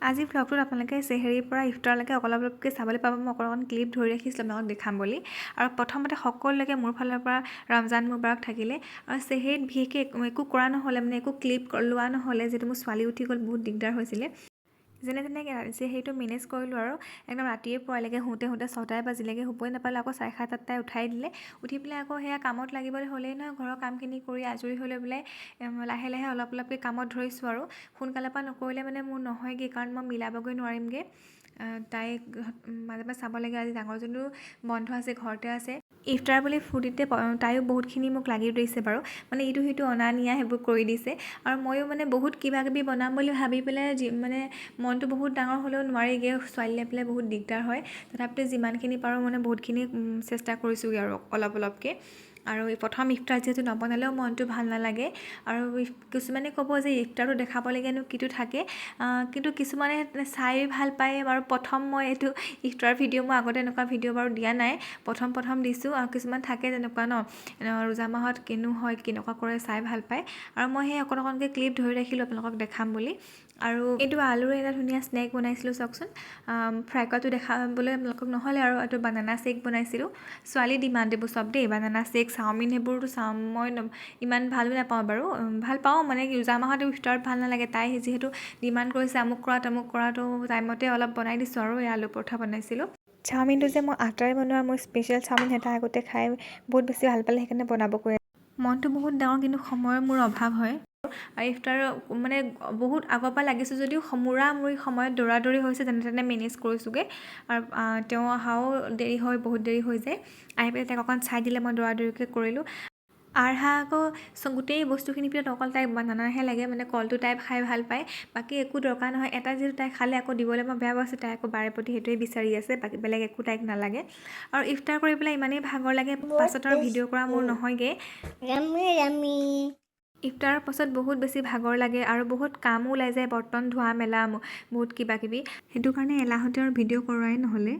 আজি ভ্লগটোত আপোনালোকে চেহেৰীৰ পৰা ইফতাৰলৈকে অলপ অলপকৈ চাবলৈ পাব। মই অকণ অকণ ক্লিপ ধৰি ৰাখিছিলোঁ আপোনালোকক দেখাম বুলি। আৰু প্ৰথমতে সকলোলৈকে মোৰ ফালৰ পৰা ৰমজান মুবাৰক থাকিলে। আৰু চেহেৰীত বিশেষকৈ একো কৰা নহ'লে, মানে একো ক্লিপ লোৱা নহ'লে, যিহেতু মোৰ ছোৱালী উঠি গ'ল, বহুত দিগদাৰ হৈছিলে। যেনে তেনে চেহেৰীটো মেনেজ কৰিলোঁ আৰু একদম ৰাতিয়ে পুৱালৈকে শুওঁতে শুওঁতে 6টাই বাজিলেগৈ, শুবই নাপালোঁ। আকৌ 7:30ত তাই উঠাই দিলে। উঠি পেলাই আকৌ সেয়া কামত লাগিবলৈ হ'লেই নহয়। ঘৰৰ কামখিনি কৰি আজৰি হৈ লৈ পেলাই লাহে লাহে অলপ অলপকৈ কামত ধৰিছোঁ। আৰু সোনকালৰ পৰা নকৰিলে মানে মোৰ নহয়গৈ, কাৰণ মই মিলাবগৈ নোৱাৰিমগৈ। তাইক মাজে মাজে চাব লাগে। আজি ডাঙৰজনীও বন্ধ আছে, ঘৰতে আছে। ইফতাৰ বুলি ফূৰ্তিতে তাইও বহুতখিনি মোক লাগি দিছে বাৰু, মানে ইটো সিটো অনা নিয়া সেইবোৰ কৰি দিছে। আৰু ময়ো মানে বহুত কিবা কিবি বনাম বুলি ভাবি পেলাই যি মানে মনটো বহুত ডাঙৰ হ'লেও নোৱাৰিগৈ, ছোৱালী লৈ পেলাই বহুত দিগদাৰ হয়। তথাপিতো যিমানখিনি পাৰোঁ মানে বহুতখিনি চেষ্টা কৰিছোঁগৈ আৰু অলপ অলপকৈ। আৰু প্ৰথম ইফতাৰ যিহেতু, নবনালেও মনটো ভাল নালাগে। আৰু কিছুমানে ক'ব যে ইফতাৰটো দেখাবলগীয়ানো কিটো থাকে? কিন্তু কিছুমানে চাই ভাল পায়। আৰু প্ৰথম মই এইটো ইফতাৰ ভিডিঅ', মই আগতে এনেকুৱা ভিডিঅ' বাৰু দিয়া নাই, প্ৰথম প্ৰথম দিছোঁ। আৰু কিছুমান থাকে তেনেকুৱা ন, ৰোজা মাহত কিনো হয়, কেনেকুৱা কৰে, চাই ভাল পায়। আৰু মই সেই অকণ অকণকৈ ক্লিপ ধৰি ৰাখিলোঁ আপোনালোকক দেখাম বুলি। আৰু এইটো আলুৰে এটা ধুনীয়া স্নেক বনাইছিলোঁ, চাওকচোন। ফ্ৰাই কৰাটো দেখাবলৈ আপোনালোকক নহ'লে। আৰু এইটো বানানা শ্বেক বনাইছিলোঁ। ছোৱালী ডিমাণ্ড এইবোৰ চব দেই, বানানা শ্বেক, চাওমিন সেইবোৰতো চাওঁ। মই ইমান ভালো নাপাওঁ বাৰু, ভাল পাওঁ মানে ৰোজা মাহত ইফতাৰত ভাল নালাগে। তাই যিহেতু ডিমাণ্ড কৰিছে আমুক কৰা তামুক কৰাটো, টাইমতে অলপ বনাই দিছোঁ। আৰু এই আলু পৰঠা বনাইছিলোঁ। চাওমিনটো যে মই আটাৰে বনোৱা মোৰ স্পেচিয়েল চাওমিন, এটা আগতে খাই বহুত বেছি ভাল পালে, সেইকাৰণে বনাব কৈ। মনটো বহুত ডাঙৰ, কিন্তু সময়ৰ মোৰ অভাৱ হয়। আৰু ইফতাৰৰ মানে বহুত আগৰ পৰা লাগিছোঁ যদিও মূৰা মূৰি সময়ত দৌৰা দৌৰি হৈছে, যেনে তেনে মেনেজ কৰিছোঁগৈ। আৰু তেওঁ অহাও দেৰি হয়, বহুত দেৰি হৈ যায়। আহি পেলাই তাইক অকণ চাই দিলে, মই দৌৰা দৌৰিকৈ কৰিলোঁ। আৰহা আকৌ গোটেই বস্তুখিনিৰ ভিতৰত অকল তাইক বানানাহে লাগে, মানে কলটো তাই খাই ভাল পায়, বাকী একো দৰকাৰ নহয়। এটা যিহেতু তাই খালে, আকৌ দিবলৈ মই বেয়া পাইছোঁ। তাই আকৌ বাৰে প্ৰতি সেইটোৱে বিচাৰি আছে, বাকী বেলেগ একো তাইক নালাগে। আৰু ইফতাৰ কৰি পেলাই ইমানেই ভাগৰ লাগে, পাছত আৰু ভিডিঅ' কৰা মোৰ নহয়গৈ। Yummy, yummy. ইফতাৰৰ পাছত বহুত বেছি ভাগৰ লাগে আৰু বহুত কামো ওলাই যায়, বৰ্তন ধোৱা মেলা, বহুত কিবা কিবি। সেইটো কাৰণে এলাহতে আৰু ভিডিঅ' কৰোৱাই নহ'লে।